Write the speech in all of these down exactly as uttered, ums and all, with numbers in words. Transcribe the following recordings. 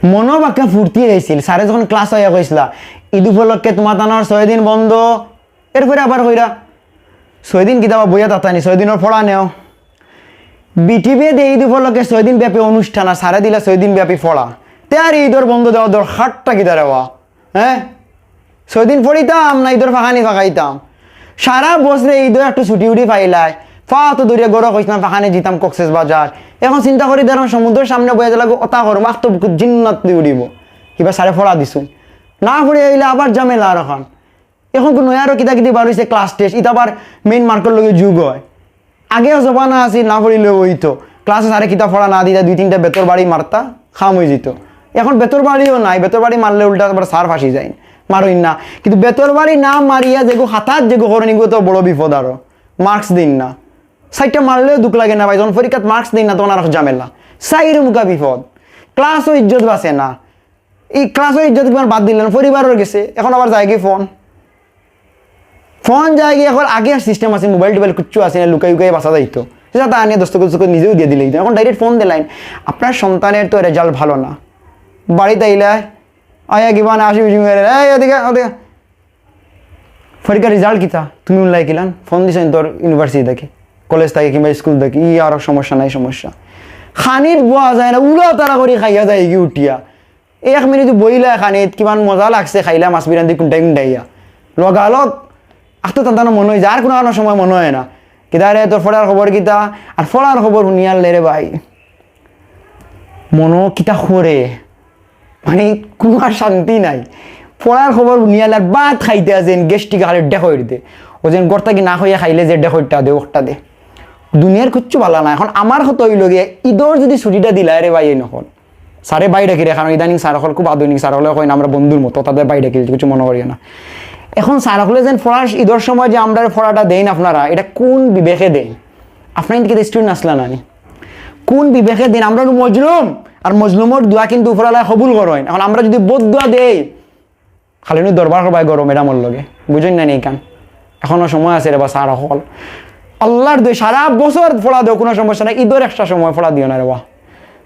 মনো বাক্কা ফুর্তি অইছিল। স্যারে যখন ক্লাস অইয়া কইছলা, "ঈদ উপলক্ষে তুমার তানর ছয় দিন বন্ধ", এরপরে আবার কইরা, "ছয় দিন কিতাবা বইয়া তাতানি, ছয় দিনর পড়া নেও।" বিটিভি দে ঈদ উপলক্ষে ছয় দিন ব্যাপী অনুষ্ঠান, আর স্যারে দিলা ছয় দিন ব্যাপী পড়া। তে আর ঈদর বন্ধ দেওয়া দরকারটা কিতা রে বা? হ্যাঁ? ছয় দিন পড়িতাম না, ঈদর ফাঁকানি ফাঁকাইতাম। সারা বছরে ঈদো একটু ছুটি উটি পাইলাই, ফা তো দূরে গরো কইছিলাম ফাঁকানি যিতাম কক্সেস বাজার। এখন চিন্তা করি, ধরো সমুদ্রর সামনে বইয়া লাগো, ওটা করো, মাখ তো জিন্নাত দি উড়িব। কিবা স্যারে পড়া দিছুন, না পড়ি আইলে আবার ঝামেলা আর এখন। এখন কোনো আরো কিতা কিতি বার হইছে, ক্লাস টেস্ট, ইটা আবার মেইন মার্কর লগে যোগ হয়। আগেও জমানা আছিল, না পড়িলেও অইতো। ক্লাসে স্যারে কিতা পড়া না দিতা, দুই তিনটা বেতর বাড়ি মারতা, কাম অই যিতো। এখন বেতর বাড়িও নাই, বেতর বাড়ি মারলে উল্টা আবার স্যার ফাঁসি যায়, মারইন না। কিন্তু বেতর বাড়ি না মারিয়া যেগু খাতাত যেগু করেন, ইগু তো বড় বিপদ আরো। মার্কস দিন না, চাইরটা মারলেও দুখ লাগে না ভাই, যখন পরীক্ষাত মার্কস দিন না তখন আর ঝামেলা। চাইর মুখা বিপদ, ক্লাসও ইজ্জত বাঁচে না। এই ক্লাসর ইজ্জত কিমান বাদ দিলেন, পরিবারর গেছে, এখন আবার যায়গি ফোন। ফোন যায়গি, এখন আগে সিস্টেম আছে, মোবাইল টোবাইল কিচ্ছু আছে না, লুকাই লুকাই বাঁচা যাইতো। সেটা তা আনিয়া দস্তখত দস্তখত নিজেও দিয়া দিলে, এখন ডাইরেক্ট ফোন দিলাইন, "আপনার সন্তানের তো রেজাল্ট ভালো না।" বাড়িত আইলা, আয়া কিবা না আসি বিজি মেরে, "এই ওদিকে, ওদিকে।" "পরীক্ষার রেজাল্ট কিতা? তুমি উল্লাই কিলান? ফোন দিছইন তোর ইউনিভার্সিটি থাকি, কলেজ থাকি কিংবা স্কুল থাকি?" "ই আর সমস্যা নাই, সমস্যা।" খানিত বওয়া যায় না, উড়া তাড়া করি খাইয়া যায়গি উঠিয়া। এক মিনিট বইলা খানিত, কিমান মজা লাগছে, খাইলা মাছ বিরান্দি কুনটাই কুনটাইয়া। লগালগ, আখতো তান্তানো মনে হয়, যার কোনো কোনো সময় মনে হয় না। "কিতা রে, তোর পড়ার খবর কিতা?" আর পড়ার খবর হুনিয়ার লে রে ভাই, মনো কিতা করে, মানে, কোনো আর শান্তি নাই। পড়ার খবর হুনিয়ার লে আর ভাত খাইতে আছেন, গ্যাস্ট্রিক হারে ডেকইর দে। ও যেন গড় থাকি না খাইয়া খাইলে যে ডেকইরটা দে, ওটা দে। দুনিয়ার কিচ্ছু ভালা না। এখন আমার কথা হইল গিয়ে, ঈদর যদি ছুটিটা দিলায় রে ভাই, এই নকল স্যারে বাই ডাকিরে, কারণ ইদানিং স্যার অকল খুব আধুনিক, স্যার অকলে কইন আমরা বন্ধুর মতো, তাদের বাই ডাকিরে, কিছু মনে করিও না। এখন স্যার অকলে যেন পড়ার, ঈদর সময় যে আমরা পড়াটা দেইন আপনারা, এটা কোন বিবেকে দেইন? আপনারা কিন্তু স্টুডেন্ট আসলা না নি? কোন বিবেকে দেইন? আমরা হলো মজলুম, আর মজলুমর দোয়া কিন্তু উপরালায় কবুল করইন। এখন আমরা যদি বদ দোয়া দেই, খালি নু দরবার করবায় গরো ম্যাডামর লগে, বুঝইন না নি কান? এখনো সময় আছে রে বা স্যার অকল। আল্লাহর দোহাই, সারা বছর পড়া দেও, কোনো সমস্যা নাই, ঈদর একটা সময় পড়া দিও না রে বা।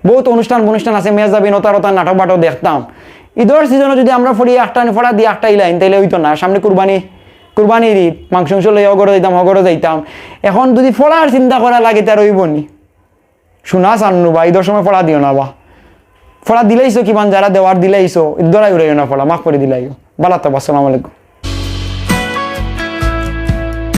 বহুত অনুষ্ঠান অনুষ্ঠান আছে, মেজাবি নতা রতা নাটক বাটক দেখতাম। ঈদর সিজনো যদি আমরা পড়ি একটা পড়া দিয়া একটা ইলাইন, তাইলে অইতো না। সামনে কুরবানি, কুরবানির ঈদ, মাংস উংস লইয়া হগরো যাইতাম, হগরো যাইতাম। এখন যদি পড়ার চিন্তা করা লাগে, তার অইব নি? শোনা চান্নু বা, ঈদর সময় পড়া দিও না বা। পড়া দিলাইছো কিমান, যারা দেওয়ার দিলাইছো, ঈদ ধরাই উড়াইও না পড়া, মাফ করে দিলাইও। বালা তো, আসসালামু আলাইকুম।